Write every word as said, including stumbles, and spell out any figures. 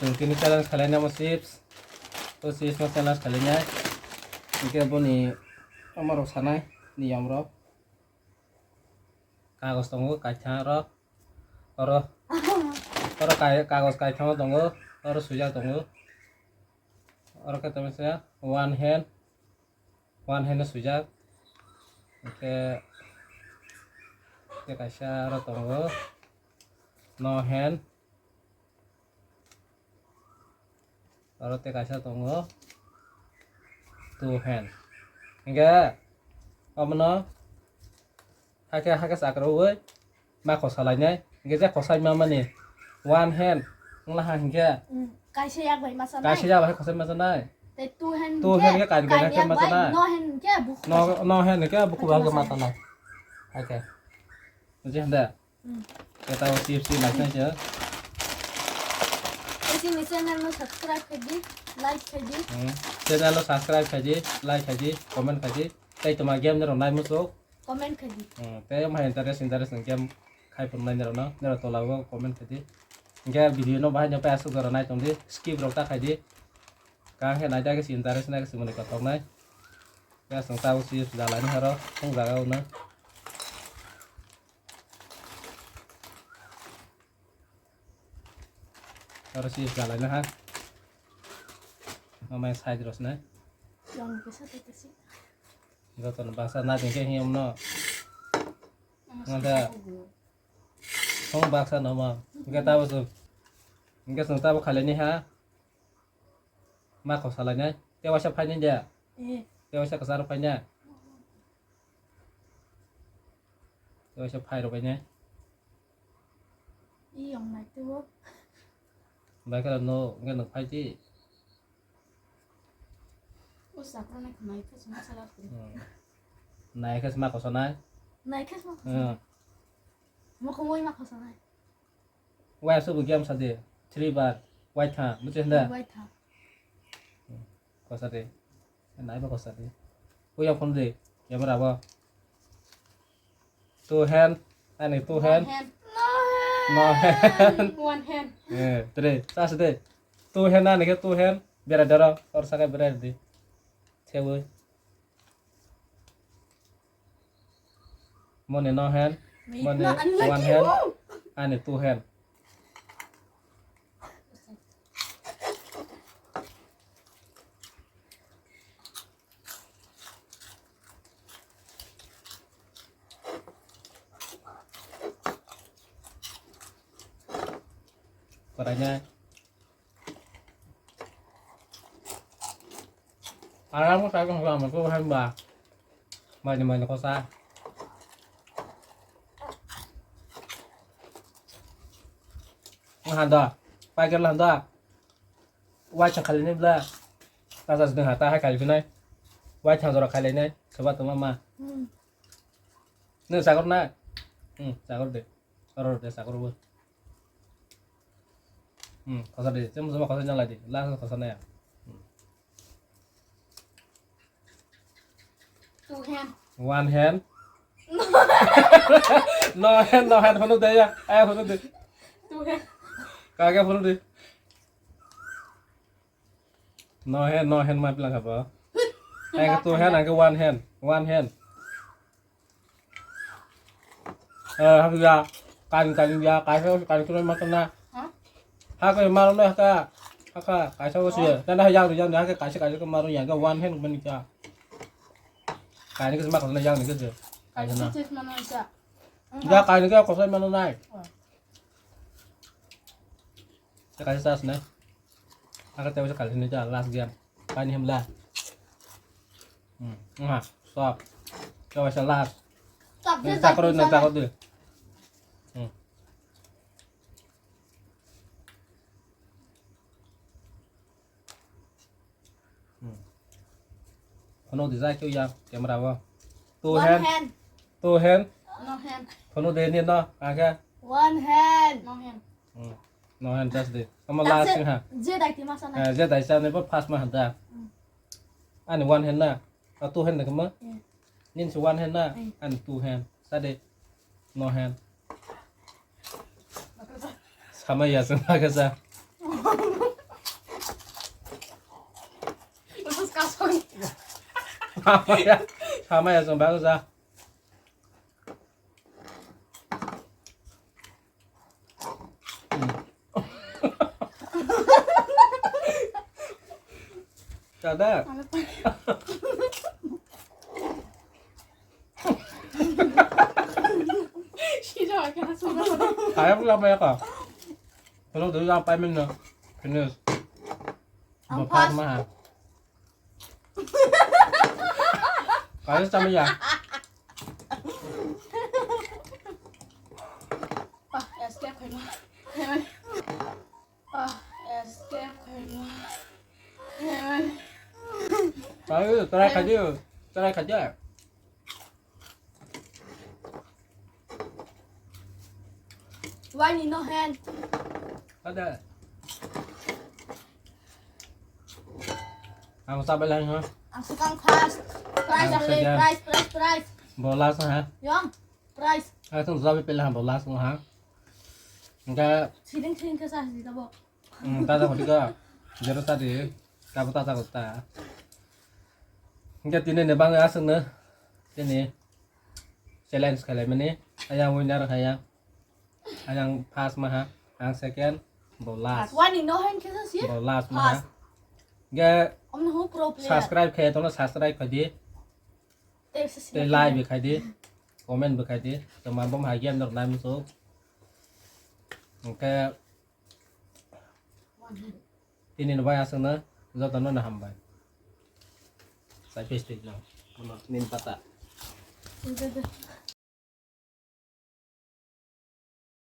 Chwng tini challenge khlainai omo chips. O chips no challenge khlainai. Hwnkhe boni omo rok sanai niyom rok. Kagos tongo kaitha oro. Oro, oro kai-, kagos kaitha tongo. Oro swijak tongo. Oro khe tongmisa one hand. One hand no swijak. Hwnkhe tei kaisa aro tongo. No hand. Aro tei kaisa tongo. Two hand. Hwnkhe omono Hakhe, hakhe chakrwui ma khosalainai. Hwnkhe je khosai ma mani one hand wngla ha hwnkhe. Mm, kaisa yak bai ma sanai. Kaisa yak bai khosai ma sanai. Tei two hand two hand khe khe kainwi kainwi khe yak ma bai, sanai. No hand khe bukhuk no, no hand khe bukhuk bai khe ma sanai. Hakhe. Buji hande? Mm. Khe tabo chips si laisai se. Tei chini channel no subscribe khaidi, like khaidi. Mm. Channel no subscribe khaidi, like khaidi, comment khaidi. Tei toma game ni rok nai muchuk. Comment khaidi. Hmm, tei omo hai interest, interest ni game khai phuru nai norok no, norok tola o comment khaidi. Hwnkhe video no bahai no payasuk jora nai tongdi, skip rok ta khaidi. Kaham khe nai da khe si interest nai khe si mani kothok nai. Payasuk tabuk si jalai ni horo, thung jaga o no. Oro si jalai na ha. Amai side ros nai. Yang kisa tei kisi. Jotono baksa na dingkhe hiyam no. Ngada. Hong baksa no ma. Hingke tabo su. Hingke sung tabo khalai ni ha. Ma kok salai nai. Te waisa phai nai dia. Eh. Te waisa kasar phai nai. Te waisa phai rok bai nai. I yong nai tuo. Bai kala no, nge no phai di. O sakra nai khmai khe suma sala kri. Hmm. Nai khe suma kosa nai. Nai khe suma kosa. Hmm. Mo khomoi ma kosa nai. Wai asubu game sadi, three bar, wai tha, buchi handa? Wai tha. Kosa de. Nai ba kosa de. Uya phone de, camera ba. Two hand, ani two hand. One hand. No hand. No hand. One hand. Eh, three. Sas de. Two hand ani ke two hand. Bera daro, or saka bera de. Thewe. Mone no hand, mone one hand, ani two hand. Koraina. Aram ko sai ko hamba ko hamba. Mani mani ko sa. Handa. Pai ker handa. Wai chang khali ni bla. Ta sa sdeng ha ta hai khali nai. Wai chang jora khali nai. Soba tuma ma. Hmm. Ne sagor na. Hmm, sagor de. Oro de sakro bo. Hmm, kosa de, temo sama kosa nyala de, last kosa na ya. Hmm. Two hand. One hand. No hand, no hand, hono de ya, ay hono de. Two hand. Kage hono de. No hand, no hand ma bilang apa? Ay two hand, ay one hand, one hand. Eh, hak ya. Kan, kan ya, kaisa, kan kilo mata na. Ha? Hak ya, malu na haka. Haka, kaisa wasi ya. Tanda yang, yang, haka, kaisa, kaisa ke malu yang, ke one hand mani ka. Kaini ke semak na yang ni ke je. Kaisa na. Six mana isa. Ya, kaini ke kosai mana nai. Oh. Kaisa sas na. Aka tewa sa kalsini ja last game. Pani hemla. Hmm. Aha, stop. Tewa sa last. Stop, nang just takro, like nang takro sana. Dulu. Hmm. Hmm. Phone di jai kyo ya camera wo. Two hand. One hand. Two hand. No hand. Phone de ni no, aga. One hand. No hand. Hmm. No hand just de. Omo last thing ha. Je dai ti masa na. Eh, je dai sa ne bo first ma handa. Hmm. Ani one hand na. A two hand na kama. Hmm. Nin si one hand na. Hmm. Ani two hand. Sa de. No hand. Sama ya sa ma ka sa. Hamaya, hamaya chwng bagwi ja. Kada. Kaya pula apa ya kak? Kalau dulu apa minum? Finish. Ang Bapak pas. Mah. Kaya sama ya. Ah, escape khaima. Ah, escape khaima. Ayo, try khadio. Try khadio. Why ni no hand? Ada. Ang sabai lang ha. Ang sukang fast. Price, ang price, price, price. Bola sa ha. Yang. Price. Aswng jabi pela ha bola aswng ha. Engka siring siring khe sa si tabo. Hmm, tata khoti ka. Jero ta di. Tabo tata khoti ta. Engka tini ne bang aswng ne. Tini challenge khalai mani. Ayang winner khaya. Ayang first maha. Ang second. Bo last. Wani no hen khe sa si? Bo last maha. Engka. Om no pro player. Subscribe khaya tono subscribe khadi. Tei like bo khai di, comment bo khai di, tongma bo hai game rok nai muchung. Hwnkhe tini ni bai aswkno jotono no hambai. Sai plastic no, bono nim pata.